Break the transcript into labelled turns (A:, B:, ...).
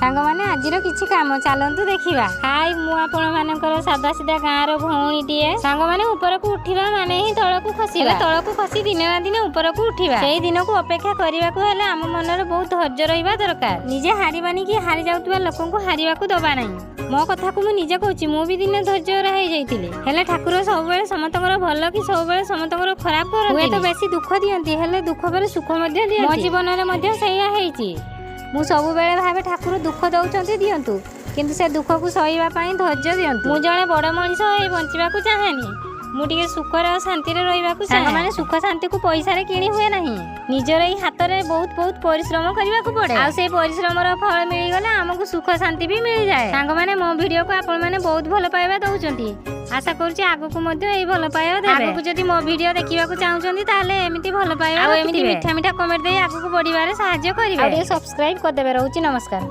A: ସାଙ୍ଗମାନେ, ଆଜିର କିଛି କାମ ଚାଲନ୍ତୁ ଦେଖିବା। ହାଇ, ମୁଁ ଆପଣମାନଙ୍କର ସାଦା ସିଧା ଗାଁର ଭଉଣୀଟିଏ। ସାଙ୍ଗମାନେ, ଉପରକୁ ଉଠିବା ମାନେ ହିଁ ତଳକୁ ଖସିବା। ତଳକୁ ଖସି ଦିନେ ନା ଦିନେ ଉପରକୁ ଉଠିବା। ସେଇ ଦିନକୁ ଅପେକ୍ଷା କରିବାକୁ ହେଲେ ଆମ ମନରେ ବହୁତ ଧୈର୍ଯ୍ୟ ରହିବା ଦରକାର। ନିଜେ ହାରିବାନି କି ହାରି ଯାଉଥିବା ଲୋକଙ୍କୁ ହାରିବାକୁ ଦବା ନାହିଁ। ମୋ କଥାକୁ ମୁଁ ନିଜେ କହୁଛି, ମୁଁ ବି ଦିନେ ଧୈର୍ଯ୍ୟହରା ହେଇଯାଇଥିଲି। ହେଲେ ଠାକୁର ସବୁବେଳେ ସମସ୍ତଙ୍କର ଭଲ କି ସବୁବେଳେ ସମସ୍ତଙ୍କର ଖରାପ କରନ୍ତି? ହୁଏତ ବେଶୀ ଦୁଃଖ ଦିଅନ୍ତି, ହେଲେ ଦୁଃଖ ପରେ ସୁଖ ମଧ୍ୟ ଦିଅନ୍ତି। ମୋ ଜୀବନରେ ମଧ୍ୟ ସେଇଆ ହେଇଛି। ମୁଁ ସବୁବେଳେ ଭାବେ, ଠାକୁର ଦୁଃଖ ଦଉଛନ୍ତି ଦିଅନ୍ତୁ, କିନ୍ତୁ ସେ ଦୁଃଖକୁ ସହିବା ପାଇଁ ଧୈର୍ଯ୍ୟ ଦିଅନ୍ତୁ। ମୁଁ ଜଣେ ବଡ଼ ମଣିଷ ହେଇ ବଞ୍ଚିବାକୁ ଚାହେଁନି। ମୁଁ ଟିକେ ସୁଖରେ ଆଉ ଶାନ୍ତିରେ ରହିବାକୁ ଚାହେଁ। ସାଙ୍ଗମାନେ, ସୁଖ ଶାନ୍ତିକୁ ପଇସାରେ କିଣି ହୁଏ ନାହିଁ। ନିଜର ଏଇ ହାତରେ ବହୁତ ବହୁତ ପରିଶ୍ରମ କରିବାକୁ ପଡେ, ଆଉ ସେଇ ପରିଶ୍ରମର ଫଳ ମିଳିଗଲେ ଆମକୁ ସୁଖ ଶାନ୍ତି ବି ମିଳିଯାଏ। ସାଙ୍ଗମାନେ, ମୋ ଭିଡିଓକୁ ଆପଣମାନେ ବହୁତ ଭଲ ପାଇବା ଦଉଛନ୍ତି। ଆଶା କରୁଛି ଆଗକୁ ମଧ୍ୟ ଏଇ ଭଲ ପାଇବା ଦେବେ। ଆଗକୁ ଯଦି ମୋ ଭିଡିଓ ଦେଖିବାକୁ ଚାହୁଁଛନ୍ତି, ତାହେଲେ ଏମିତି ଭଲ ପାଇବା ଆଉ ଏମିତି ମିଠା ମିଠା କମେଣ୍ଟ ଦେଇ ଆଗକୁ ବଢିବାରେ ସାହାଯ୍ୟ କରିବେ ଆଉ ଟିକେ ସବସ୍କ୍ରାଇବ କରିଦେବେ। ରହୁଛି, ନମସ୍କାର।